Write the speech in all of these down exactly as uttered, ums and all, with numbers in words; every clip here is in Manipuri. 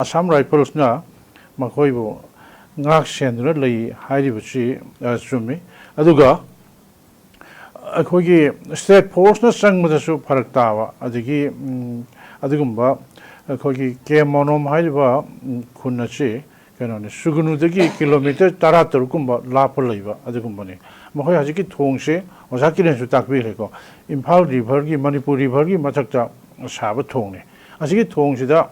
ꯑꯁꯥꯝ ꯔꯥꯏꯐꯜꯁꯅ ꯃꯈꯣꯏꯕꯨ ꯉꯥꯛ ꯁꯦꯟꯗꯨꯅ ꯂꯩ ꯍꯥꯏꯔꯤꯕꯁꯤ, ꯑ, ꯆꯨꯝꯃꯤ꯫ ꯑꯗꯨꯒ ꯑꯩꯈꯣꯏꯒꯤ ꯁ꯭ꯇꯦꯠ ꯐꯣꯔꯁꯅ ꯆꯪꯕꯗꯁꯨ ꯐꯔꯛ ꯇꯥꯕ, ꯑꯗꯒꯤ, ꯎꯝ, ꯑꯗꯨꯒꯨꯝꯕ ꯑꯩꯈꯣꯏꯒꯤ ꯀꯦ ꯃꯣꯅꯣꯝ ꯍꯥꯏꯔꯤꯕ, ꯎꯝ, ꯈꯨꯟ ꯑꯁꯤ ꯀꯩꯅꯣꯅꯤ, ꯁꯨꯒꯅꯨꯗꯒꯤ ꯀꯤꯂꯣꯃꯤꯇꯔ ꯇꯔꯥꯇꯔꯨꯛ ꯀꯨꯝꯕ ꯂꯥꯞꯄ ꯂꯩꯕ ꯑꯗꯨꯒꯨꯝꯕꯅꯤ꯫ ꯃꯈꯣꯏ ꯍꯧꯖꯤꯛꯀꯤ ꯊꯣꯡꯁꯦ ꯑꯣꯖꯥ ꯀꯤꯔꯟꯁꯨ ꯇꯥꯛꯄꯤꯈ꯭ꯔꯦꯀꯣ, ꯏꯝꯐꯥꯜ ꯔꯤꯚꯔꯒꯤ, ꯃꯅꯤꯄꯨꯔ ꯔꯤꯚꯔꯒꯤ ꯃꯊꯛꯇ ꯁꯥꯕ ꯊꯣꯡꯅꯤ꯫ ꯑꯁꯤꯒꯤ ꯊꯣꯡꯁꯤꯗ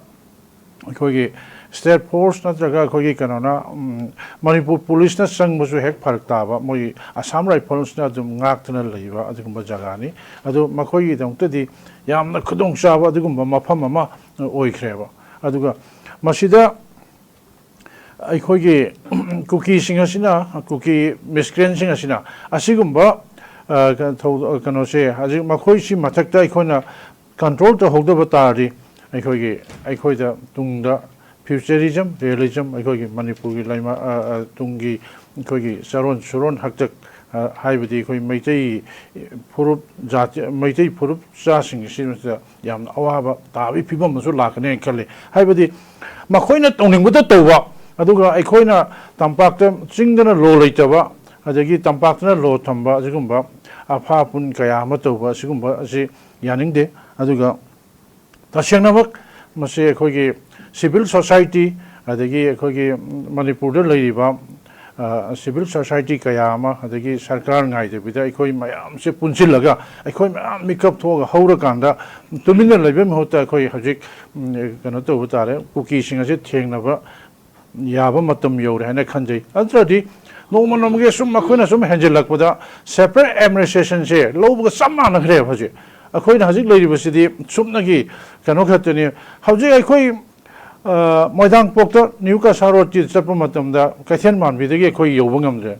ꯑꯩꯈꯣꯏꯒꯤ ꯁ꯭ꯇꯦꯠ ꯐꯣꯔꯁ ꯅꯠꯇ꯭ꯔꯒ ꯑꯩꯈꯣꯏꯒꯤ ꯀꯩꯅꯣꯅ, ꯎꯝ, ꯃꯅꯤꯄꯨꯔ ꯄꯨꯂꯤꯁꯅ ꯆꯪꯕꯁꯨ ꯍꯦꯛ ꯐꯔꯛ ꯇꯥꯕ, ꯃꯣꯏꯒꯤ ꯑꯁꯥꯝ ꯔꯥꯏꯐꯜꯁꯅ ꯑꯗꯨꯝ ꯉꯥꯛꯇꯅ ꯂꯩꯕ ꯑꯗꯨꯒꯨꯝꯕ ꯖꯒꯥꯅꯤ꯫ ꯑꯗꯨ ꯃꯈꯣꯏꯒꯤꯗꯃꯛꯇꯗꯤ ꯌꯥꯝꯅ ꯈꯨꯗꯣꯡꯆꯥꯕ ꯑꯗꯨꯒꯨꯝꯕ ꯃꯐꯝ ꯑꯃ ꯑꯣꯏꯈ꯭ꯔꯦꯕ꯫ ꯑꯗꯨꯒ ꯃꯁꯤꯗ ꯑꯩꯈꯣꯏꯒꯤ ꯀꯨꯀꯤꯁꯤꯡ ꯑꯁꯤꯅ, ꯀꯨꯀꯤ ꯃꯤꯁꯀ꯭ꯔꯦꯟꯁꯤꯡ ꯑꯁꯤꯅ ꯑꯁꯤꯒꯨꯝꯕ, ꯑ, ꯀ-, ꯊꯧ-, ꯀꯩꯅꯣꯁꯦ, ꯍꯧꯖꯤꯛ ꯃꯈꯣꯏꯁꯤ ꯃꯊꯛꯇ ꯑꯩꯈꯣꯏꯅ ꯀꯟꯇ꯭ꯔꯣꯜ ꯇꯧꯍꯧꯗꯕ ꯇꯥꯔꯗꯤ, ꯑꯩꯈꯣꯏꯒꯤ, ꯑꯩꯈꯣꯏꯗ ꯇꯨꯡꯗ ꯐ꯭ꯌꯨꯆꯔꯤꯖꯝ, ꯔꯤꯌꯦꯂꯤꯖꯝ, ꯑꯩꯈꯣꯏꯒꯤ ꯃꯅꯤꯄꯨꯔꯒꯤ ꯂꯩꯃ-, ꯑ, ꯑ, ꯇꯨꯡꯒꯤ ꯑꯩꯈꯣꯏꯒꯤ ꯆꯥꯔꯣꯟ ꯁꯨꯔꯣꯟ ꯍꯥꯛꯇꯛ, ꯑ, ꯍꯥꯏꯕꯗꯤ ꯑꯩꯈꯣꯏ ꯃꯩꯇꯩ ꯐꯨꯔꯨꯞ ꯖꯥꯇꯤ, ꯃꯩꯇꯩ ꯐꯨꯔꯨꯞ ꯆꯥꯁꯤꯡ ꯑꯁꯤꯃꯁꯤꯗ ꯌꯥꯝꯅ ꯑꯋꯥꯕ ꯇꯥꯕꯒꯤ ꯐꯤꯕꯝ ꯑꯃꯁꯨ ꯂꯥꯛꯀꯅꯤ ꯍꯥꯏꯅ ꯈꯜꯂꯤ꯫ ꯍꯥꯏꯕꯗꯤ ꯃꯈꯣꯏꯅ ꯇꯧꯅꯤꯡꯕꯗ ꯇꯧꯕ, ꯑꯗꯨꯒ ꯑꯩꯈꯣꯏꯅ ꯇꯝꯄꯥꯛꯇ ꯆꯤꯡꯗꯅ ꯂꯣ ꯂꯩꯇꯕ, ꯑꯗꯒꯤ ꯇꯝꯄꯥꯛꯇꯅ ꯂꯣ ꯊꯝꯕ, ꯑꯁꯤꯒꯨꯝꯕ ꯑꯐꯥ ꯑꯄꯨꯟ ꯀꯌꯥ ꯑꯃ ꯇꯧꯕ ꯑꯁꯤꯒꯨꯝꯕ ꯑꯁꯤ ꯌꯥꯅꯤꯡꯗꯦ꯫ ꯑꯗꯨꯒ ꯇꯁꯦꯡꯅꯃꯛ ꯃꯁꯤ ꯑꯩꯈꯣꯏꯒꯤ ꯁꯤꯚꯤꯜ ꯁꯣꯁꯥꯏꯇꯤ, ꯑꯗꯒꯤ ꯑꯩꯈꯣꯏꯒꯤ ꯃꯅꯤꯄꯨꯔꯗ ꯂꯩꯔꯤꯕ, ꯑ, ꯁꯤꯚꯤꯜ ꯁꯣꯁꯥꯏꯇꯤ ꯀꯌꯥ ꯑꯃ, ꯑꯗꯒꯤ ꯁꯔꯀꯥꯔ ꯉꯥꯏꯗꯕꯤꯗ ꯑꯩꯈꯣꯏ ꯃꯌꯥꯝꯁꯦ ꯄꯨꯟꯁꯤꯜꯂꯒ ꯑꯩꯈꯣꯏ ꯃꯌꯥꯝ ꯃꯤꯀꯞ ꯊꯣꯛꯑꯒ ꯍꯧꯔꯀꯥꯟꯗ ꯇꯨꯃꯤꯟꯅ ꯂꯩꯕꯒꯤ ꯃꯍꯨꯠꯇ ꯑꯩꯈꯣꯏ ꯍꯧꯖꯤꯛ, ꯎꯝ, ꯀꯩꯅꯣ ꯇꯧꯕ ꯇꯥꯔꯦ, ꯀꯨꯀꯤꯁꯤꯡ ꯑꯁꯦ ꯊꯦꯡꯅꯕ ꯌꯥꯕ ꯃꯇꯝ ꯌꯧꯔꯦ ꯍꯥꯏꯅ ꯈꯟꯖꯩ꯫ ꯅꯠꯇ꯭ꯔꯗꯤ ꯅꯣꯡꯃ ꯅꯣꯡꯃꯒꯤ ꯁꯨꯝ ꯃꯈꯣꯏꯅ ꯁꯨꯝ ꯍꯦꯟꯖꯤꯜꯂꯛꯄꯗ ꯁꯦꯄꯔꯦꯠ ꯑꯦꯗꯃꯤꯅꯤꯁꯇ꯭ꯔꯦꯁꯟꯁꯦ ꯂꯧꯕꯒ ꯆꯞ ꯃꯥꯟꯅꯈ꯭ꯔꯦꯕ ꯍꯧꯖꯤꯛ꯫ ꯑꯩꯈꯣꯏꯅ ꯍꯧꯖꯤꯛ ꯂꯩꯔꯤꯕꯁꯤꯗꯤ ꯁꯨꯞꯅꯒꯤ ꯀꯩꯅꯣ ꯈꯛꯇꯅꯤ꯫ ꯍꯧꯖꯤꯛ ꯑꯩꯈꯣꯏ, ꯑ, ꯃꯣꯏꯔꯥꯡꯄꯣꯛꯇ ꯅ꯭ꯌꯨ ꯀꯁꯥ ꯔꯣꯗꯀꯤ ꯆꯠꯄ ꯃꯇꯝꯗ ꯀꯩꯊꯦꯜ ꯃꯥꯟꯕꯤꯗꯒꯤ ꯑꯩꯈꯣꯏ ꯌꯧꯕ ꯉꯝꯗ꯭ꯔꯦ꯫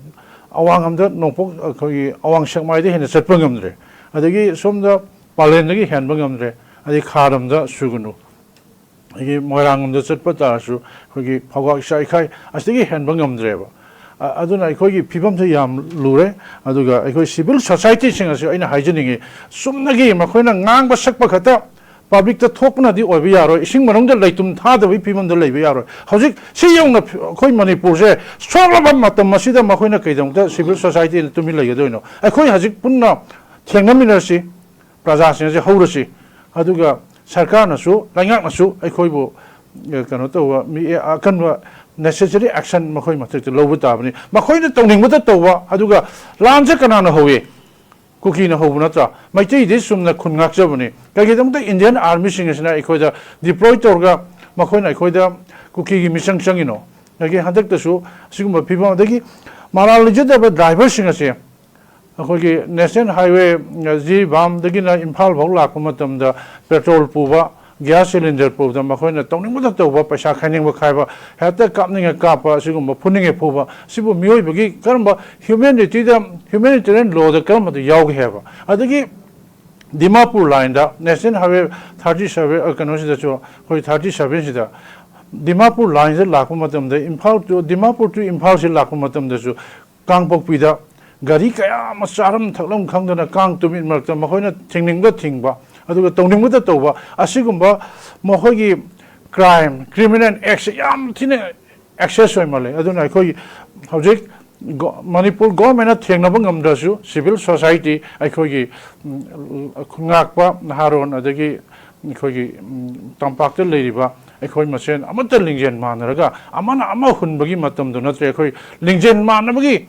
ꯑꯋꯥꯡ ꯑꯝꯗ ꯅꯣꯡꯄꯣꯛ, ꯑꯩꯈꯣꯏꯒꯤ ꯑꯋꯥꯡ ꯁꯦꯛꯃꯥꯏꯗ ꯍꯦꯟꯅ ꯆꯠꯄ ꯉꯝꯗ꯭ꯔꯦ꯫ ꯑꯗꯒꯤ ꯁꯣꯝꯗ ꯄꯥꯂꯦꯟꯗꯒꯤ ꯍꯦꯟꯕ ꯉꯝꯗ꯭ꯔꯦ꯫ ꯑꯗꯩ ꯈꯥꯔꯝꯗ ꯁꯨꯒꯅꯨ꯫ ꯑꯗꯒꯤ ꯃꯣꯏꯔꯥꯡ ꯂꯣꯝꯗ ꯆꯠꯄ ꯇꯥꯔꯁꯨ ꯑꯩꯈꯣꯏꯒꯤ ꯐꯧꯒꯥꯛ ꯏꯆꯥ ꯏꯈꯥꯏ ꯑꯁꯤꯗꯒꯤ ꯍꯦꯟꯕ ꯉꯝꯗ꯭ꯔꯦꯕ꯫ ꯑ-, ꯑꯗꯨꯅ ꯑꯩꯈꯣꯏꯒꯤ ꯐꯤꯕꯝꯁꯦ ꯌꯥꯝ ꯂꯨꯔꯦ꯫ ꯑꯗꯨꯒ ꯑꯩꯈꯣꯏ ꯁꯤꯚꯤꯜ ꯁꯣꯁꯥꯏꯇꯤꯁꯤꯡ ꯑꯁꯤ ꯑꯩꯅ ꯍꯥꯏꯖꯅꯤꯡꯉꯤ, ꯆꯨꯝꯅꯒꯤ ꯃꯈꯣꯏꯅ ꯉꯥꯡꯕ ꯁꯛꯄ ꯈꯛꯇ ꯄꯕ꯭ꯂꯤꯛꯇ ꯊꯣꯛꯄꯅꯗꯤ ꯑꯣꯏꯕ ꯌꯥꯔꯣꯏ, ꯏꯁꯤꯡ ꯃꯅꯨꯡꯗ ꯂꯩꯇꯨꯝ ꯊꯥꯗꯕꯒꯤ ꯐꯤꯕꯝꯗ ꯂꯩꯕ ꯌꯥꯔꯣꯏ꯫ ꯍꯧꯖꯤꯛ ꯁꯤ ꯌꯧꯅ ꯑꯩꯈꯣꯏ ꯃꯅꯤꯄꯨꯔꯁꯦ ꯁꯣꯛꯂꯕ ꯃꯇꯝ ꯑꯁꯤꯗ ꯃꯈꯣꯏꯅ ꯀꯩꯗꯧꯅꯗ ꯁꯤꯚꯤꯜ ꯁꯣꯁꯥꯏꯇꯤꯅ ꯇꯨꯃꯤꯟ ꯂꯩꯒꯗꯣꯏꯅꯣ? ꯑꯩꯈꯣꯏ ꯍꯧꯖꯤꯛ ꯄꯨꯟꯅ ꯊꯦꯡꯅꯃꯤꯟꯅꯔꯁꯤ, ꯄ꯭ꯔꯖꯥꯁꯤꯡ ꯑꯁꯤ ꯍꯧꯔꯁꯤ, ꯑꯗꯨꯒ ꯁꯔꯀꯥꯔꯅꯁꯨ, ꯂꯩꯉꯥꯛꯅꯁꯨ ꯑꯩꯈꯣꯏꯕꯨ, ꯑꯦ, ꯀꯩꯅꯣ ꯇꯧꯕ, ꯃꯤ, ꯑꯦ, ꯑꯀꯟꯕ necessary action ꯃꯈꯣꯏ ꯃꯊꯛꯇ ꯂꯧꯕ ꯇꯥꯕꯅꯤ꯫ ꯃꯈꯣꯏꯅ ꯇꯧꯅꯤꯡꯕꯗ ꯇꯧꯕ, ꯑꯗꯨꯒ ꯂꯥꯟꯁꯦ ꯀꯅꯥꯅ ꯍꯧꯏ? ꯀꯨꯀꯤꯅ ꯍꯧꯕ ꯅꯠꯇ꯭ꯔꯥ? ꯃꯩꯇꯩꯗꯤ ꯆꯨꯝꯅ ꯈꯨꯟ ꯉꯥꯛꯆꯕꯅꯤ꯫ ꯀꯩꯒꯤꯗꯃꯛꯇ ꯏꯟꯗꯤꯌꯥꯟ ꯑꯥꯔꯃꯤꯁꯤꯡ ꯑꯁꯤꯅ ꯑꯩꯈꯣꯏꯗ ꯗꯤꯄ꯭ꯂꯣꯏ ꯇꯧꯔꯒ ꯃꯈꯣꯏꯅ ꯑꯩꯈꯣꯏꯗ ꯀꯨꯀꯤꯒꯤ ꯃꯤꯆꯪ ꯆꯪꯉꯤꯅꯣ? ꯑꯗꯒꯤ ꯍꯟꯗꯛꯇꯁꯨ ꯑꯁꯤꯒꯨꯝꯕ ꯐꯤꯕꯝ, ꯑꯗꯒꯤ ꯃꯔꯥꯜ ꯂꯩꯖꯗꯕ ꯗ꯭ꯔꯥꯏꯚꯔꯁꯤꯡ ꯑꯁꯦ ꯑꯩꯈꯣꯏꯒꯤ ꯅꯦꯁꯅꯦꯜ ꯍꯥꯏꯋꯦ, ꯖꯤꯔꯤꯕꯥꯝꯗꯒꯤꯅ ꯏꯝꯐꯥꯜ ꯐꯥꯎ ꯂꯥꯛꯄ ꯃꯇꯝꯗ ꯄꯦꯇ꯭ꯔꯣꯜ ꯄꯨꯕ, ꯒ꯭ꯌꯥꯁ ꯁꯤꯂꯤꯟꯗꯔ ꯄꯨꯕꯗ ꯃꯈꯣꯏꯅ ꯇꯧꯅꯤꯡꯕꯗ ꯇꯧꯕ, ꯄꯩꯁꯥ ꯈꯥꯏꯅꯤꯡꯕ ꯈꯥꯏꯕ, ꯍꯦꯛꯇ ꯀꯥꯞꯅꯤꯡꯉꯦ ꯀꯥꯞꯄ, ꯑꯁꯤꯒꯨꯝꯕ ꯐꯨꯅꯤꯡꯉꯦ ꯐꯨꯕ, ꯁꯤꯕꯨ ꯃꯤꯑꯣꯏꯕꯒꯤ ꯀꯔꯝꯕ ꯍ꯭ꯌꯨꯃꯦꯅꯤꯇꯤꯗ, ꯍ꯭ꯌꯨꯃꯦꯅꯤꯇꯦꯔꯤꯌꯟ ꯂꯣꯗ ꯀꯔꯝꯕꯗ ꯌꯥꯎꯒꯦ ꯍꯥꯏꯕ? ꯑꯗꯒꯤ ꯗꯤꯃꯥꯄꯨꯔ ꯂꯥꯏꯟꯗ, ꯅꯦꯁꯅꯦꯜ ꯍꯥꯏꯋꯦ ꯊꯥꯔꯇꯤ ꯁꯚꯦꯟ, ꯑ, ꯀꯩꯅꯣꯁꯤꯗꯁꯨ, ꯑꯩꯈꯣꯏ ꯊꯥꯔꯇꯤ ꯁꯚꯦꯟꯁꯤꯗ ꯗꯤꯃꯥꯄꯨꯔ ꯂꯥꯏꯟꯁꯤꯗ ꯂꯥꯛꯄ ꯃꯇꯝꯗ, ꯏꯝꯐꯥꯜ ꯇꯨ, ꯗꯤꯃꯥꯄꯨꯔ ꯇꯨ ꯏꯝꯐꯥꯜꯁꯤ ꯂꯥꯛꯄ ꯃꯇꯝꯗꯁꯨ ꯀꯥꯡꯄꯣꯛꯄꯤꯗ ꯒꯥꯔꯤ ꯀꯌꯥ ꯑꯃ ꯆꯥꯔꯝ ꯊꯛꯂꯝ ꯈꯪꯗꯅ ꯀꯥꯡ ꯇꯨꯃꯤꯠ ꯃꯔꯛꯇ ꯃꯈꯣꯏꯅ ꯊꯤꯡꯅꯤꯡꯕꯗ ꯊꯤꯡꯕ, ꯑꯗꯨꯒ ꯇꯧꯅꯤꯡꯕꯗ ꯇꯧꯕ, ꯑꯁꯤꯒꯨꯝꯕ ꯃꯈꯣꯏꯒꯤ ꯀ꯭ꯔꯥꯏꯝ, ꯀ꯭ꯔꯤꯃꯤꯅꯦꯜ ꯑꯦꯛꯁꯦ ꯌꯥꯝ ꯊꯤꯅ ꯑꯦꯛꯁꯦꯁ ꯑꯣꯏꯃꯜꯂꯦ꯫ ꯑꯗꯨꯅ ꯑꯩꯈꯣꯏ ꯍꯧꯖꯤꯛ ꯒꯣ-, ꯃꯅꯤꯄꯨꯔ ꯒꯣꯔꯃꯦꯟꯅ ꯊꯦꯡꯅꯕ ꯉꯝꯗ꯭ꯔꯁꯨ, ꯁꯤꯚꯤꯜ ꯁꯣꯁꯥꯏꯇꯤ, ꯑꯩꯈꯣꯏꯒꯤ, ꯎꯝ, ꯉꯥꯛꯄ ꯅꯍꯥꯔꯣꯟ, ꯑꯗꯒꯤ ꯑꯩꯈꯣꯏꯒꯤ, ꯎꯝ, ꯇꯝꯄꯥꯛꯇ ꯂꯩꯔꯤꯕ ꯑꯩꯈꯣꯏ ꯃꯁꯦꯟ ꯑꯃꯠꯇ ꯂꯤꯡꯖꯦꯜ ꯃꯥꯟꯅꯔꯒ, ꯑꯃꯅ ꯑꯃ ꯍꯨꯟꯕꯒꯤ ꯃꯇꯝꯗꯨ ꯅꯠꯇ꯭ꯔꯦ꯫ ꯑꯩꯈꯣꯏ ꯂꯤꯡꯖꯦꯜ ꯃꯥꯟꯅꯕꯒꯤ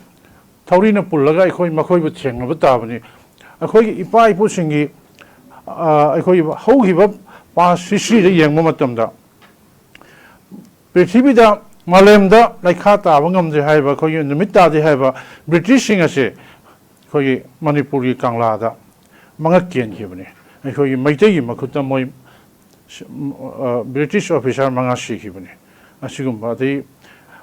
ꯊꯧꯔꯤꯅ ꯄꯨꯜꯂꯒ ꯑꯩꯈꯣꯏ ꯃꯈꯣꯏꯕꯨ ꯊꯦꯡꯅꯕ ꯇꯥꯕꯅꯤ꯫ ꯑꯩꯈꯣꯏꯒꯤ ꯏꯄꯥ ꯏꯄꯨꯁꯤꯡꯒꯤ, ꯑ, ꯑꯩꯈꯣꯏꯒꯤ ꯍꯧꯈꯤꯕ ꯄꯥꯁ ꯍꯤꯁꯇ꯭ꯔꯤꯗ ꯌꯦꯡꯕ ꯃꯇꯝꯗ, ꯄ꯭ꯔꯤꯊꯤꯕꯤꯗ, ꯃꯥꯂꯦꯝꯗ ꯂꯩꯈꯥ ꯇꯥꯕ ꯉꯝꯗꯦ ꯍꯥꯏꯕ, ꯑꯩꯈꯣꯏꯒꯤ ꯅꯨꯃꯤꯠ ꯇꯥꯗꯦ ꯍꯥꯏꯕ ꯕ꯭ꯔꯤꯇꯤꯁꯁꯤꯡ ꯑꯁꯦ ꯑꯩꯈꯣꯏꯒꯤ ꯃꯅꯤꯄꯨꯔꯒꯤ ꯀꯪꯂꯥꯗ ꯃꯉꯛ ꯀꯦꯟꯈꯤꯕꯅꯤ꯫ ꯑꯩꯈꯣꯏꯒꯤ ꯃꯩꯇꯩꯒꯤ ꯃꯈꯨꯠꯇ ꯃꯣꯏ ꯁ-, ꯎꯝ, ꯑ, ꯕ꯭ꯔꯤꯇꯤꯁ ꯑꯣꯐꯤꯁꯥꯔ ꯃꯉꯥ ꯁꯤꯈꯤꯕꯅꯤ꯫ ꯑꯁꯤꯒꯨꯝꯕ, ꯑꯗꯩ,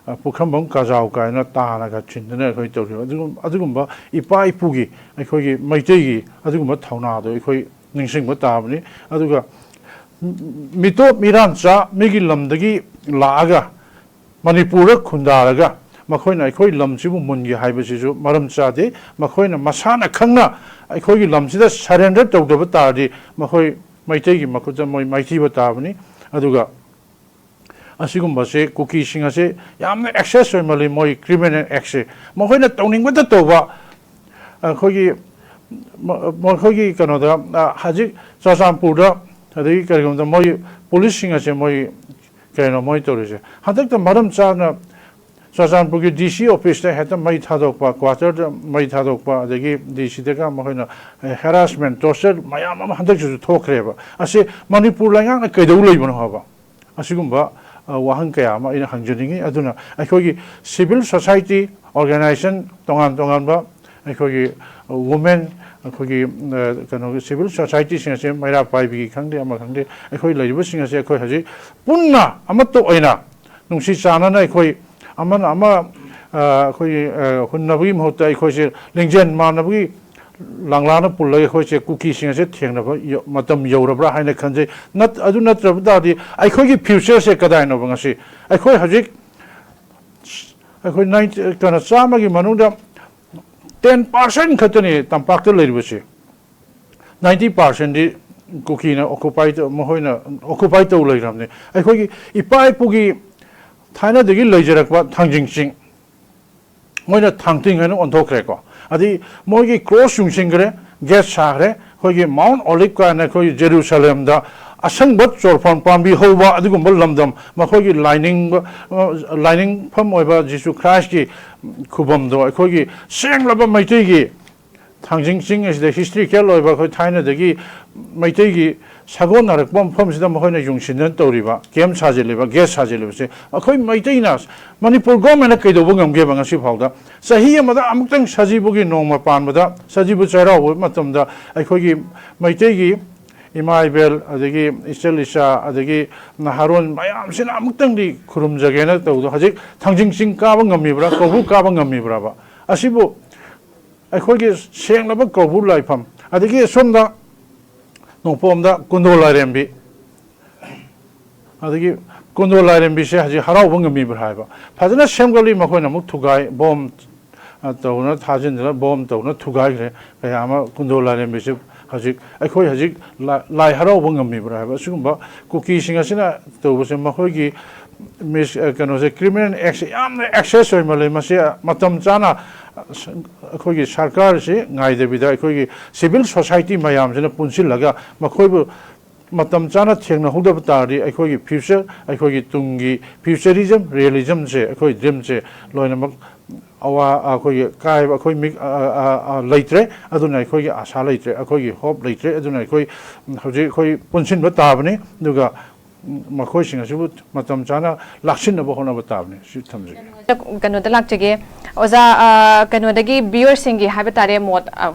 ꯑ, ꯄꯨꯈ꯭ꯔꯝꯕꯝ ꯀꯥꯖꯥꯎ ꯀꯥꯏꯅ ꯇꯥꯅꯒ ꯊꯤꯟꯗꯅ ꯑꯩꯈꯣꯏ ꯇꯧꯔꯤꯕ ꯑꯗꯨꯒꯨꯝ-, ꯑꯗꯨꯒꯨꯝꯕ ꯏꯄꯥ ꯏꯄꯨꯒꯤ, ꯑꯩꯈꯣꯏꯒꯤ ꯃꯩꯇꯩꯒꯤ ꯑꯗꯨꯒꯨꯝꯕ ꯊꯧꯅꯥꯗꯣ ꯑꯩꯈꯣꯏ ꯅꯤꯡꯁꯤꯡꯕ ꯇꯥꯕꯅꯤ꯫ ꯑꯗꯨꯒ ꯃꯤꯇꯣꯞ ꯃꯤꯔꯥꯟꯆꯥ ꯃꯤꯒꯤ ꯂꯝꯗꯒꯤ ꯂꯥꯛꯑꯒ ꯃꯅꯤꯄꯨꯔꯗ ꯈꯨꯟꯗꯥꯔꯒ ꯃꯈꯣꯏꯅ ꯑꯩꯈꯣꯏ ꯂꯝꯁꯤꯕꯨ ꯃꯨꯟꯒꯦ ꯍꯥꯏꯕꯁꯤꯁꯨ ꯃꯔꯝ ꯆꯥꯗꯦ꯫ ꯃꯈꯣꯏꯅ ꯃꯁꯥꯅ ꯈꯪꯅ ꯑꯩꯈꯣꯏꯒꯤ ꯂꯝꯁꯤꯗ ꯁꯔꯦꯟꯗꯔ ꯇꯧꯗꯕ ꯇꯥꯔꯗꯤ ꯃꯈꯣꯏ ꯃꯩꯇꯩꯒꯤ ꯃꯈꯨꯠꯇ ꯃꯣꯏ ꯃꯥꯏꯊꯤꯕ ꯇꯥꯕꯅꯤ꯫ ꯑꯗꯨꯒ ꯑꯁꯤꯒꯨꯝꯕꯁꯦ ꯀꯨꯀꯤꯁꯤꯡ ꯑꯁꯦ ꯌꯥꯝꯅ ꯑꯦꯛꯁꯦꯁ ꯑꯣꯏꯃꯜꯂꯤ꯫ ꯃꯣꯏ ꯀ꯭ꯔꯤꯃꯤꯅꯦꯜ ꯑꯦꯛꯁꯦ ꯃꯈꯣꯏꯅ ꯇꯧꯅꯤꯡꯕꯇ ꯇꯧꯕ꯫ ꯑꯩꯈꯣꯏꯒꯤ ꯃ- ꯃꯈꯣꯏꯒꯤ ꯀꯩꯅꯣꯗ, ꯑ, ꯍꯧꯖꯤꯛ ꯆꯨꯔꯆꯥꯟꯄꯨꯔꯗ, ꯑꯗꯒꯤ ꯀꯔꯤꯒꯨꯝꯕꯗ ꯃꯣꯏ ꯄꯨꯂꯤꯁꯁꯤꯡ ꯑꯁꯦ ꯃꯣꯏ ꯀꯩꯅꯣ ꯃꯣꯏ ꯇꯧꯔꯤꯁꯦ꯫ ꯍꯟꯗꯛꯇ ꯃꯔꯝ ꯆꯥꯅ ꯆꯨꯔꯆꯥꯟꯄꯨꯔꯒꯤ ꯗꯤ ꯁꯤ ꯑꯣꯐꯤꯁꯇ ꯍꯦꯛꯇ ꯃꯩ ꯊꯥꯗꯣꯛꯄ, ꯀ꯭ꯋꯥꯇꯔꯗ ꯃꯩ ꯊꯥꯗꯣꯛꯄ, ꯑꯗꯒꯤ ꯗꯤ ꯁꯤꯗꯒ ꯃꯈꯣꯏꯅ ꯍꯦꯔꯥꯁꯃꯦꯟ, ꯇꯣꯔꯆꯔ ꯃꯌꯥꯝ ꯑꯃ ꯍꯟꯗꯛꯁꯤꯁꯨ ꯊꯣꯛꯈ꯭ꯔꯦꯕ꯫ ꯑꯁꯤ ꯃꯅꯤꯄꯨꯔ ꯂꯩꯉꯥꯛꯅ ꯀꯩꯗꯧ ꯂꯩꯕꯅꯣ ꯍꯥꯏꯕ? ꯑꯁꯤꯒꯨꯝꯕ, ꯑ, ꯋꯥꯍꯪ ꯀꯌꯥ ꯑꯃ ꯑꯩꯅ ꯍꯪꯖꯅꯤꯡꯉꯤ꯫ ꯑꯗꯨꯅ ꯑꯩꯈꯣꯏꯒꯤ ꯁꯤꯚꯤꯜ ꯁꯣꯁꯥꯏꯇꯤ ꯑꯣꯔꯒꯅꯥꯏꯖꯦꯁꯟ ꯇꯣꯉꯥꯟ ꯇꯣꯉꯥꯟꯕ, ꯑꯩꯈꯣꯏꯒꯤ ꯋꯨꯃꯦꯟ, ꯑꯩꯈꯣꯏꯒꯤ, ꯑ, ꯀꯩꯅꯣꯒꯤ ꯁꯤꯚꯤꯜ ꯁꯣꯁꯥꯏꯇꯤꯁꯤꯡ ꯑꯁꯦ, ꯃꯩꯔꯥ ꯄꯥꯏꯕꯤꯒꯤ ꯈꯪꯗꯦ, ꯑꯃ ꯈꯪꯗꯦ, ꯑꯩꯈꯣꯏ ꯂꯩꯔꯤꯕꯁꯤꯡ ꯑꯁꯦ ꯑꯩꯈꯣꯏ ꯍꯧꯖꯤꯛ ꯄꯨꯟꯅ ꯑꯃꯠꯇ ꯑꯣꯏꯅ ꯅꯨꯡꯁꯤ ꯆꯥꯟꯅꯅ ꯑꯩꯈꯣꯏ ꯑꯃꯅ ꯑꯃ, ꯑ, ꯑꯩꯈꯣꯏꯒꯤ, ꯑ, ꯍꯨꯟꯅꯕꯒꯤ ꯃꯍꯨꯠꯇ ꯑꯩꯈꯣꯏꯁꯦ ꯂꯤꯡꯖꯦꯜ ꯃꯥꯟꯅꯕꯒꯤ ꯂꯥꯡꯂꯥꯅ ꯄꯨꯜꯂꯒ ꯑꯩꯈꯣꯏꯁꯦ ꯀꯨꯀꯤꯁꯤꯡ ꯑꯁꯦ ꯊꯦꯡꯅꯕ ꯌ- ꯃꯇꯝ ꯌꯧꯔꯕ꯭ꯔꯥ ꯍꯥꯏꯅ ꯈꯟꯖꯩ꯫ ꯅꯠ- ꯑꯗꯨ ꯅꯠꯇ꯭ꯔꯕ ꯇꯥꯔꯗꯤ ꯑꯩꯈꯣꯏꯒꯤ ꯐ꯭ꯌꯨꯆꯔꯁꯦ ꯀꯗꯥꯏꯅꯣꯕ? ꯉꯁꯤ ꯑꯩꯈꯣꯏ ꯍꯧꯖꯤꯛ, ꯑꯩꯈꯣꯏ ꯅꯥꯏꯟ- ꯀꯩꯅꯣ, ꯆꯥꯝꯃꯒꯤ ꯃꯅꯨꯡꯗ ꯇꯦꯟ ꯄꯥꯔꯁꯦꯟ ꯈꯛꯇꯅꯤ ꯇꯝꯄꯥꯛꯇ ꯂꯩꯔꯤꯕꯁꯤ꯫ ꯅꯥꯏꯟꯇꯤ ꯄꯥꯔꯁꯦꯟꯗꯤ ꯀꯨꯀꯤꯅ ꯑꯣꯀꯨꯄꯥꯏ ꯇꯧ- ꯃꯈꯣꯏꯅ ꯑꯣꯀꯨꯄꯥꯏ ꯇꯧ ꯂꯩꯈ꯭ꯔꯕꯅꯤ꯫ ꯑꯩꯈꯣꯏꯒꯤ ꯏꯄꯥ ꯏꯄꯨꯒꯤ ꯊꯥꯏꯅꯗꯒꯤ ꯂꯩꯖꯔꯛꯄ ꯊꯥꯡꯖꯤꯡ ꯆꯤꯡ, ꯃꯣꯏꯅ ꯊꯥꯡꯇꯤꯡ ꯍꯥꯏꯅ ꯑꯣꯟꯊꯣꯛꯈ꯭ꯔꯦꯀꯣ꯫ ꯑꯗꯩ ꯃꯣꯏꯒꯤ ꯀ꯭ꯔꯣꯁ ꯌꯨꯡꯁꯤꯟꯈ꯭ꯔꯦ, ꯒꯦꯠ ꯁꯥꯈ꯭ꯔꯦ꯫ ꯑꯩꯈꯣꯏꯒꯤ ꯃꯥꯎꯟ ꯑꯣꯂꯤꯞ ꯀꯥꯏꯅ ꯑꯩꯈꯣꯏꯒꯤ ꯖꯦꯔꯨꯁꯂꯦꯝꯗ ꯑꯁꯪꯕ ꯆꯣꯔꯐꯣꯟ ꯄꯥꯝꯕꯤ ꯍꯧꯕ ꯑꯗꯨꯒꯨꯝꯕ ꯂꯝꯗꯝ, ꯃꯈꯣꯏꯒꯤ ꯂꯥꯏꯅꯤꯡꯕ, ꯑ, ꯂꯥꯏꯅꯤꯡꯐꯝ ꯑꯣꯏꯕ ꯖꯤꯁꯨ ꯈ꯭ꯔꯥꯏꯁꯀꯤ ꯈꯨꯕꯝꯗꯣ ꯑꯩꯈꯣꯏꯒꯤ ꯁꯦꯡꯂꯕ ꯃꯩꯇꯩꯒꯤ ꯊꯥꯡꯖꯤꯡ ꯆꯤꯡ ꯑꯁꯤꯗ ꯍꯤꯁꯇ꯭ꯔꯤꯀꯦꯜ ꯑꯣꯏꯕ ꯑꯩꯈꯣꯏ ꯊꯥꯏꯅꯗꯒꯤ ꯃꯩꯇꯩꯒꯤ ꯁꯥꯒꯣꯟꯅꯔꯛꯄ ꯃꯐꯝꯁꯤꯗ ꯃꯈꯣꯏꯅ ꯌꯨꯡꯁꯤꯟꯗꯨꯅ ꯇꯧꯔꯤꯕ, ꯀꯦꯝ ꯁꯥꯖꯤꯜꯂꯤꯕ, ꯒꯦꯠ ꯁꯥꯖꯤꯜꯂꯤꯕꯁꯦ ꯑꯩꯈꯣꯏ ꯃꯩꯇꯩꯅ, ꯃꯅꯤꯄꯨꯔ ꯒꯣꯔꯃꯦꯟꯅ ꯀꯩꯗꯧꯕ ꯉꯝꯒꯦꯕ ꯉꯁꯤ ꯐꯥꯎꯗ? ꯆꯍꯤ ꯑꯃꯗ ꯑꯃꯨꯛꯇꯪ ꯁꯖꯤꯕꯨꯒꯤ ꯅꯣꯡꯃ ꯄꯥꯟꯕꯗ, ꯁꯖꯤꯕꯨ ꯆꯩꯔꯥꯎꯕ ꯃꯇꯝꯗ ꯑꯩꯈꯣꯏꯒꯤ ꯃꯩꯇꯩꯒꯤ ꯏꯃꯥ ꯏꯕꯦꯜ, ꯑꯗꯒꯤ ꯏꯆꯜ ꯏꯆꯥ, ꯑꯗꯒꯤ ꯅꯍꯥꯔꯣꯟ ꯃꯌꯥꯝꯁꯤꯅ ꯑꯃꯨꯛꯇꯪꯗꯤ ꯈꯨꯔꯨꯝꯖꯒꯦꯅ ꯇꯧꯕꯗꯣ, ꯍꯧꯖꯤꯛ ꯊꯥꯡꯖꯤꯡ ꯆꯤꯡ ꯀꯥꯕ ꯉꯝꯃꯤꯕ꯭ꯔꯥ, ꯀꯧꯕ꯭ꯔꯨ ꯀꯥꯕ ꯉꯝꯃꯤꯕ꯭ꯔꯥꯕ? ꯑꯁꯤꯕꯨ ꯑꯩꯈꯣꯏꯒꯤ ꯁꯦꯡꯂꯕ ꯀꯧꯕ꯭ꯔꯨ ꯂꯥꯏꯐꯝ, ꯑꯗꯒꯤ ꯑꯁꯣꯝꯗ ꯅꯣꯡꯄꯣꯝꯗ ꯀꯨꯟꯗꯣ ꯂꯥꯏꯔꯦꯝꯕꯤ, ꯑꯗꯒꯤ ꯀꯨꯟꯗꯣ ꯂꯥꯏꯔꯦꯝꯕꯤꯁꯦ ꯍꯧꯖꯤꯛ ꯍꯔꯥꯎꯕ ꯉꯝꯃꯤꯕ꯭ꯔꯥ ꯍꯥꯏꯕ꯫ ꯐꯖꯅ ꯁꯦꯝꯒꯠꯂꯤ, ꯃꯈꯣꯏꯅ ꯑꯃꯨꯛ ꯊꯨꯒꯥꯏ, ꯕꯣꯝ, ꯑ, ꯇꯧꯅ ꯊꯥꯖꯤꯟꯗꯅ ꯕꯣꯝ ꯇꯧꯅ ꯊꯨꯒꯥꯏꯈ꯭ꯔꯦ꯫ ꯀꯌꯥ ꯑꯃ ꯀꯨꯟꯗꯣ ꯂꯥꯏꯔꯦꯝꯕꯤꯁꯦ ꯍꯧꯖꯤꯛ ꯑꯩꯈꯣꯏ ꯍꯧꯖꯤꯛ ꯂꯥꯏ ꯍꯔꯥꯎꯕ ꯉꯝꯃꯤꯕ꯭ꯔꯥ ꯍꯥꯏꯕ ꯑꯁꯤꯒꯨꯝꯕ ꯀꯨꯀꯤꯁꯤꯡ ꯑꯁꯤꯅ ꯇꯧꯕꯁꯦ, ꯃꯈꯣꯏꯒꯤ ꯀꯩꯅꯣꯁꯦ, ꯀ꯭ꯔꯤꯃꯤꯅꯦꯜ ꯑꯦꯛꯁꯦ ꯌꯥꯝꯅ ꯑꯦꯛꯁꯦꯁ ꯑꯣꯏꯃꯜꯂꯦ꯫ ꯃꯁꯤ ꯃꯇꯝ ꯆꯥꯅ ꯑꯩꯈꯣꯏꯒꯤ ꯁꯔꯀꯥꯔꯁꯤ ꯉꯥꯏꯗꯕꯤꯗ ꯑꯩꯈꯣꯏꯒꯤ ꯁꯤꯚꯤꯜ ꯁꯣꯁꯥꯏꯇꯤ ꯃꯌꯥꯝꯁꯤꯅ ꯄꯨꯟꯁꯤꯜꯂꯒ ꯃꯈꯣꯏꯕꯨ ꯃꯇꯝ ꯆꯥꯅ ꯊꯦꯡꯅꯍꯧꯗꯕ ꯇꯥꯔꯗꯤ ꯑꯩꯈꯣꯏꯒꯤ ꯐ꯭ꯌꯨꯆꯔ, ꯑꯩꯈꯣꯏꯒꯤ ꯇꯨꯡꯒꯤ ꯐ꯭ꯌꯨꯆꯔꯤꯖꯝ, ꯔꯤꯌꯦꯂꯤꯖꯝꯁꯦ, ꯑꯩꯈꯣꯏ ꯗ꯭ꯔꯤꯝꯁꯦ ꯂꯣꯏꯅꯃꯛ ꯑꯋꯥ ꯑꯩꯈꯣꯏꯒꯤ ꯀꯥꯏꯕ, ꯑꯩꯈꯣꯏ ꯃꯤꯠ ꯂꯩꯇ꯭ꯔꯦ꯫ ꯑꯗꯨꯅ ꯑꯩꯈꯣꯏꯒꯤ ꯑꯥꯁꯥ ꯂꯩꯇ꯭ꯔꯦ, ꯑꯩꯈꯣꯏꯒꯤ ꯍꯣꯞ ꯂꯩꯇ꯭ꯔꯦ꯫ ꯑꯗꯨꯅ ꯑꯩꯈꯣꯏ ꯍꯧꯖꯤꯛ ꯑꯩꯈꯣꯏ ꯄꯨꯟꯁꯤꯟꯕ ꯇꯥꯕꯅꯤ, ꯑꯗꯨꯒ ꯃꯈꯣꯏꯁꯤꯡ ꯑꯁꯤꯕꯨ ꯃꯇꯝ ꯆꯥꯅ ꯂꯥꯛꯁꯤꯟꯅꯕ ꯍꯣꯠꯅꯕ ꯇꯥꯕꯅꯤ꯫ ꯁꯤ ꯊꯝꯖꯒꯦ꯫ ꯀꯩꯅꯣꯗ ꯂꯥꯛꯆꯒꯦ ꯑꯣꯖꯥ꯫ ꯀꯩꯅꯣꯗꯒꯤ ꯚꯤꯌꯨꯋꯔꯁꯤꯡꯒꯤ ꯍꯥꯏꯕ ꯇꯥꯔꯦ, ꯃꯣꯠ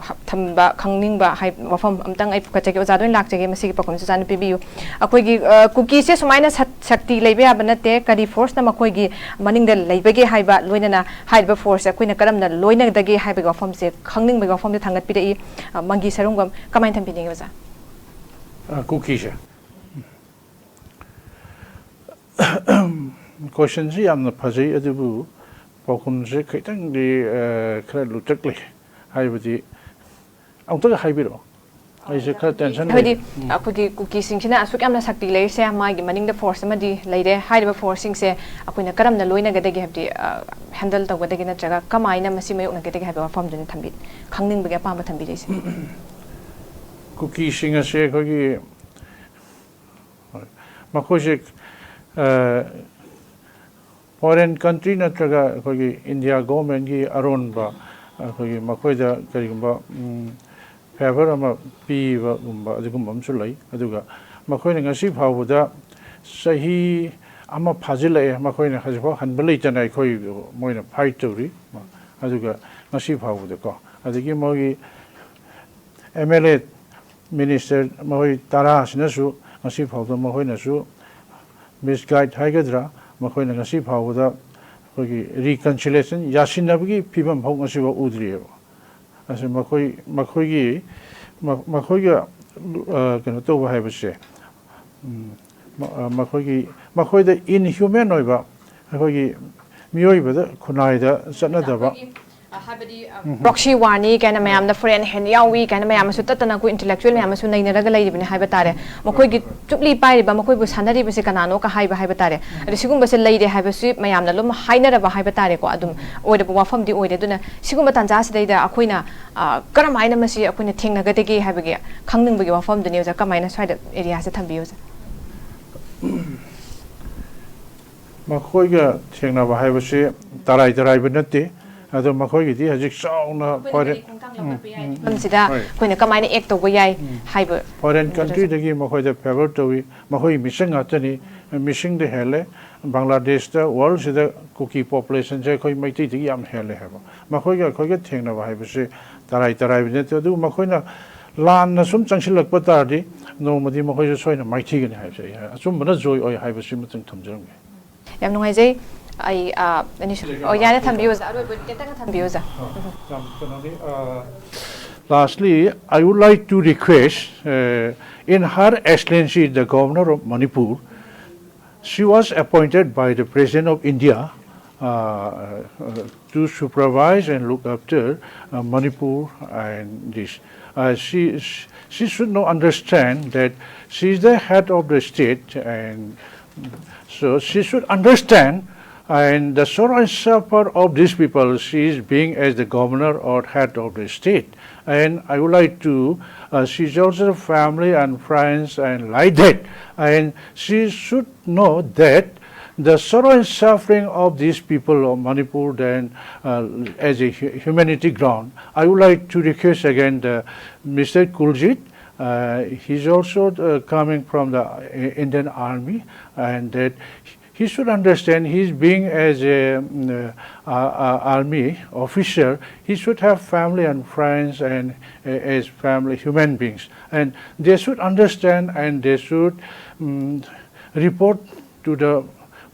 ꯊꯝꯕ ꯈꯪꯅꯤꯡꯕ ꯋꯥꯐꯝ ꯑꯝꯇꯪ ꯑꯩ ꯄꯨꯈꯠꯆꯒꯦ꯫ ꯑꯣꯖꯥꯗ ꯑꯣꯏꯅ ꯂꯥꯛꯆꯒꯦ, ꯃꯁꯤꯒꯤ ꯄꯥꯎꯈꯨꯝꯁꯨ ꯑꯣꯖꯥꯅ ꯄꯤꯕꯤꯌꯨ꯫ ꯑꯩꯈꯣꯏꯒꯤ ꯀꯨꯀꯤꯁꯦ ꯁꯨꯃꯥꯏꯅ ꯁꯛꯇꯤ ꯂꯩꯕ ꯌꯥꯕ ꯅꯠꯇꯦ꯫ ꯀꯔꯤ ꯐꯣꯔꯁꯅ ꯃꯈꯣꯏꯒꯤ ꯃꯅꯤꯡꯗ ꯂꯩꯕꯒꯦ ꯍꯥꯏꯕ, ꯂꯣꯏꯅꯅ ꯍꯥꯏꯔꯤꯕ ꯐꯣꯔꯁꯁꯦ ꯑꯩꯈꯣꯏꯅ ꯀꯔꯝꯅ ꯂꯣꯏꯅꯒꯗꯒꯦ ꯍꯥꯏꯕꯒꯤ ꯋꯥꯐꯝꯁꯦ ꯈꯪꯅꯤꯡꯕꯒꯤ ꯋꯥꯐꯝꯁꯦ ꯊꯥꯡꯒꯠꯄꯤꯔꯛꯏ꯫ ꯃꯪꯒꯤ ꯁꯔꯨꯡꯕꯝ, ꯀꯃꯥꯏꯅ ꯊꯝꯕꯤꯅꯤꯡꯉꯤ ꯑꯣꯖꯥ? ꯀꯨꯀꯤꯁꯦ ꯀꯣꯏꯁꯟꯁꯤ ꯌꯥꯝꯅ ꯐꯖꯩ, ꯑꯗꯨꯕꯨ ꯄꯥꯎꯈꯨꯝꯁꯦ ꯈꯤꯇꯪꯗꯤ ꯈꯔ ꯂꯨꯇꯛ ꯂꯩ꯫ ꯍꯥꯏꯕꯗꯤ ꯑꯃꯨꯛꯇꯒ ꯍꯥꯏꯕꯤꯔꯛꯑꯣ, ꯑꯩꯁꯦ ꯈꯔ ꯇꯦꯟꯁꯟ ꯍꯥꯏꯕꯗꯤ ꯑꯩꯈꯣꯏꯒꯤ ꯀꯨꯀꯤꯁꯤꯡꯁꯤꯅ ꯑꯁꯨꯛ ꯌꯥꯝꯅ ꯁꯛꯇꯤ ꯂꯩꯔꯤꯁꯦ, ꯃꯥꯒꯤ ꯃꯅꯤꯡꯗ ꯐꯣꯔꯁ ꯑꯃꯗꯤ ꯂꯩꯔꯦ꯫ ꯍꯥꯏꯔꯤꯕ ꯐꯣꯔꯁꯁꯤꯡꯁꯦ ꯑꯩꯈꯣꯏꯅ ꯀꯔꯝꯅ ꯂꯣꯏꯅꯒꯗꯒꯦ, ꯍꯥꯏꯕꯗꯤ ꯍꯦꯟꯗꯜ ꯇꯧꯒꯗꯒꯦ ꯅꯠꯇ꯭ꯔꯒ ꯀꯃꯥꯏꯅ ꯃꯁꯤ ꯃꯥꯌꯣꯛꯅꯒꯗꯒꯦ ꯍꯥꯏꯕ ꯋꯥꯐꯝꯗꯨꯅꯤ ꯊꯝꯕꯤ ꯈꯪꯅꯤꯡꯕꯒꯤ ꯑꯄꯥꯝꯕ ꯊꯝꯕꯤꯔꯛꯏꯁꯦ꯫ ꯀꯨꯀꯤꯁꯤꯡ ꯑꯁꯦ ꯑꯩꯈꯣꯏꯒꯤ ꯃꯈꯣꯏꯁꯦ ꯐꯣꯔꯦꯟ ꯀꯟꯇ꯭ꯔꯤ ꯅꯠꯇ꯭ꯔꯒ ꯑꯩꯈꯣꯏꯒꯤ ꯏꯟꯗꯤꯌꯥ ꯒꯣꯚꯔꯟꯃꯦꯟꯒꯤ ꯑꯔꯣꯟꯕ ꯑꯩꯈꯣꯏꯒꯤ ꯃꯈꯣꯏꯗ ꯀꯔꯤꯒꯨꯝꯕ ꯐꯦꯚꯔ ꯑꯃ ꯄꯤꯕꯒꯨꯝꯕ ꯑꯗꯨꯒꯨꯝꯕ ꯑꯃꯁꯨ ꯂꯩ꯫ ꯑꯗꯨꯒ ꯃꯈꯣꯏꯅ ꯉꯁꯤ ꯐꯥꯎꯕꯗ ꯆꯍꯤ ꯑꯃ ꯐꯥꯖꯤꯜꯂꯛꯑꯦ, ꯃꯈꯣꯏꯅ ꯍꯧꯖꯤꯛꯐꯥꯎ ꯍꯟꯕ ꯂꯩꯇꯅ ꯑꯩꯈꯣꯏ ꯃꯣꯏꯅ ꯐꯥꯏꯠ ꯇꯧꯔꯤ꯫ ꯑꯗꯨꯒ ꯉꯁꯤ ꯐꯥꯎꯕꯗꯀꯣ, ꯑꯗꯒꯤ ꯃꯣꯏꯒꯤ ꯑꯦꯝ ꯑꯦꯜ ꯑꯦ ꯃꯤꯅꯤꯁꯇꯔ ꯃꯈꯣꯏ ꯇꯔꯥꯁꯤꯅꯁꯨ ꯉꯁꯤ ꯐꯥꯎꯕꯗ ꯃꯈꯣꯏꯅꯁꯨ ꯃꯤꯁꯒꯥꯏꯗ ꯍꯥꯏꯒꯗ꯭ꯔꯥ, ꯃꯈꯣꯏꯅ ꯉꯁꯤ ꯐꯥꯎꯕꯗ ꯑꯩꯈꯣꯏꯒꯤ ꯔꯤꯀꯟꯁꯤꯂꯦꯁꯟ, ꯌꯥꯁꯤꯟꯅꯕꯒꯤ ꯐꯤꯕꯝ ꯐꯥꯎ ꯉꯁꯤꯐꯥꯎ ꯎꯗ꯭ꯔꯤꯑꯕ꯫ ꯑꯁꯤ ꯃꯈꯣꯏ ꯃꯈꯣꯏꯒꯤ ꯃꯈꯣꯏꯒ ꯀꯩꯅꯣ ꯇꯧꯕ ꯍꯥꯏꯕꯁꯦ, ꯃꯈꯣꯏꯒꯤ ꯃꯈꯣꯏꯗ ꯏꯟꯍ꯭ꯌꯨꯃꯦꯟ ꯑꯣꯏꯕ, ꯑꯩꯈꯣꯏꯒꯤ ꯃꯤꯑꯣꯏꯕꯗ ꯈꯨꯟꯅꯥꯏꯗ ꯆꯠꯅꯗꯕ꯫ ꯍꯥꯏꯕꯗꯤ ꯄ꯭ꯔꯣꯛꯁꯤ ꯋꯥꯔꯅꯤ ꯀꯥꯏꯅ ꯃꯌꯥꯝꯅ ꯐꯣꯔꯦꯟ ꯍꯦꯟ ꯌꯥꯎꯏ ꯀꯥꯏꯅ ꯃꯌꯥꯝ ꯑꯃꯁꯨ ꯇꯠꯇꯅ ꯑꯩꯈꯣꯏ ꯏꯟꯇꯦꯂꯦꯛꯆꯨꯋꯦꯜ ꯃꯌꯥꯝ ꯑꯃꯁꯨ ꯅꯩꯅꯔꯒ ꯂꯩꯔꯤꯕꯅꯤ ꯍꯥꯏꯕ ꯇꯥꯔꯦ꯫ ꯃꯈꯣꯏꯒꯤ ꯆꯨꯞꯂꯤ ꯄꯥꯏꯔꯤꯕ ꯃꯈꯣꯏꯕꯨ ꯁꯥꯟꯅꯔꯤꯕꯁꯦ ꯀꯅꯥꯅꯣ ꯀ ꯍꯥꯏꯕ ꯍꯥꯏꯕ ꯇꯥꯔꯦ꯫ ꯑꯗꯣ ꯁꯤꯒꯨꯝꯕꯁꯦ ꯂꯩꯔꯦ ꯍꯥꯏꯕꯁꯤ ꯃꯌꯥꯝꯅ ꯑꯗꯨꯝ ꯍꯥꯏꯅꯔꯕ ꯍꯥꯏꯕ ꯇꯥꯔꯦꯀꯣ꯫ ꯑꯗꯨꯝ ꯑꯣꯏꯔꯕ ꯋꯥꯐꯝꯗꯤ ꯑꯣꯏꯔꯦ꯫ ꯑꯗꯨꯅ ꯁꯤꯒꯨꯝꯕ ꯇꯥꯟꯖꯥꯁꯤꯗꯩꯗ ꯑꯩꯈꯣꯏꯅ ꯀꯔꯝꯍꯥꯏꯅ ꯃꯁꯤ ꯑꯩꯈꯣꯏꯅ ꯊꯦꯡꯅꯒꯗꯒꯦ ꯍꯥꯏꯕꯒꯤ ꯈꯪꯅꯤꯡꯕꯒꯤ ꯋꯥꯐꯝꯗꯨꯅꯤ ꯑꯣꯖꯥ꯫ ꯀꯃꯥꯏꯅ ꯁ꯭ꯋꯥꯏꯗ ꯑꯦꯔꯤꯌꯥꯁꯦ ꯊꯝꯕꯤꯌꯨ ꯑꯣꯖꯥ꯫ ꯃꯈꯣꯏꯒ ꯊꯦꯡꯅꯕ ꯍꯥꯏꯕꯁꯤ ꯇꯔꯥꯏ ꯇꯔꯥꯏꯕ ꯅꯠꯇꯦ꯫ ꯑꯗꯣ ꯃꯈꯣꯏꯒꯤꯗꯤ ꯍꯧꯖꯤꯛ ꯆꯥꯎꯅ ꯐꯣꯔꯦꯟ ꯃꯐꯝꯁꯤꯗ ꯑꯩꯈꯣꯏꯅ ꯀꯃꯥꯏꯅ ꯑꯦꯛ ꯇꯧꯕ ꯌꯥꯏ ꯍꯥꯏꯕ꯫ ꯐꯣꯔꯦꯟ ꯀꯟꯇ꯭ꯔꯤꯗꯒꯤ ꯃꯈꯣꯏꯗ ꯐꯦꯚꯔ ꯇꯧꯏ꯫ ꯃꯈꯣꯏ ꯃꯤꯁꯤꯡ ꯉꯥꯛꯇꯅꯤ꯫ ꯃꯤꯁꯤꯡꯗ ꯍꯦꯜꯂꯦ꯫ ꯕꯪꯒ꯭ꯂꯥꯗꯦꯁꯇ ꯋꯥꯔꯜꯁꯤꯗ ꯀꯨꯀꯤ ꯄꯣꯄꯨꯂꯦꯁꯟꯁꯦ ꯑꯩꯈꯣꯏ ꯃꯩꯇꯩꯗꯒꯤ ꯌꯥꯝ ꯍꯦꯜꯂꯦ ꯍꯥꯏꯕ꯫ ꯃꯈꯣꯏꯒ ꯑꯩꯈꯣꯏꯒ ꯊꯦꯡꯅꯕ ꯍꯥꯏꯕꯁꯤ ꯇꯔꯥꯏ ꯇꯔꯥꯏꯕ ꯅꯠꯇꯦ꯫ ꯑꯗꯨꯕꯨ ꯃꯈꯣꯏꯅ ꯂꯥꯟꯅ ꯁꯨꯝ ꯆꯪꯁꯤꯜꯂꯛꯄ ꯇꯥꯔꯗꯤ ꯅꯣꯡꯃꯗꯤ ꯃꯈꯣꯏꯁꯨ ꯁꯣꯏꯅ ꯃꯥꯏꯊꯤꯒꯅꯤ ꯍꯥꯏꯕꯁꯦ ꯑꯩ ꯑꯆꯨꯝꯕꯅ ꯖꯣꯏ ꯑꯣꯏ ꯍꯥꯏꯕꯁꯤꯃꯇꯪ ꯊꯝꯖꯔꯝꯒꯦ꯫ ꯌꯥꯝ ꯅꯨꯡꯉꯥꯏꯖꯩ꯫ ꯑꯩ ꯑꯅꯤꯁꯨ ꯑꯣ ꯌꯥꯔꯦ, ꯊꯝꯕꯤꯌꯨ ꯑꯣꯖꯥ꯫ ꯑꯔꯣꯏꯕ ꯇꯦꯟꯇꯛꯅ ꯊꯝꯕꯤꯌꯨ ꯑꯣꯖꯥ꯫ ꯌꯥꯝ ꯀꯩꯅꯣꯅꯤ꯫ Lastly, I would like to request, uh, in Her Excellency the Governor of Manipur, she was appointed by the President of India uh, uh, to supervise and look after uh, Manipur and this. Uh, she, she should not understand that she is the head of the state, and so she should understand and the sorrow and suffer of these people, she is being as the governor or head of the state. And I would like to, uh, she's also family and friends and like that. And she should know that the sorrow and suffering of these people of Manipur, then uh, as a humanity ground, I would like to request again the Mister Kuljit. Uh, he's also uh, coming from the Indian Army, and that he should understand, he's being as a mm, uh, uh, army officer, he should have family and friends and uh, as family human beings, and they should understand and they should mm, report to the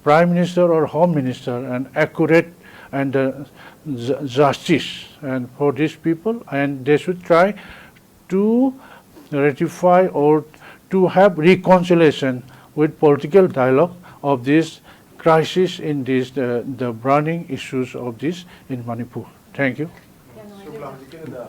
Prime Minister or Home Minister and accurate and uh, ju- justice and for these people, and they should try to ratify or to have reconciliation with political dialogue of this crisis in this uh, the burning issues of this in Manipur. Thank you. Shukla, ꯍꯧꯖꯤꯛꯀꯤꯗꯨꯗ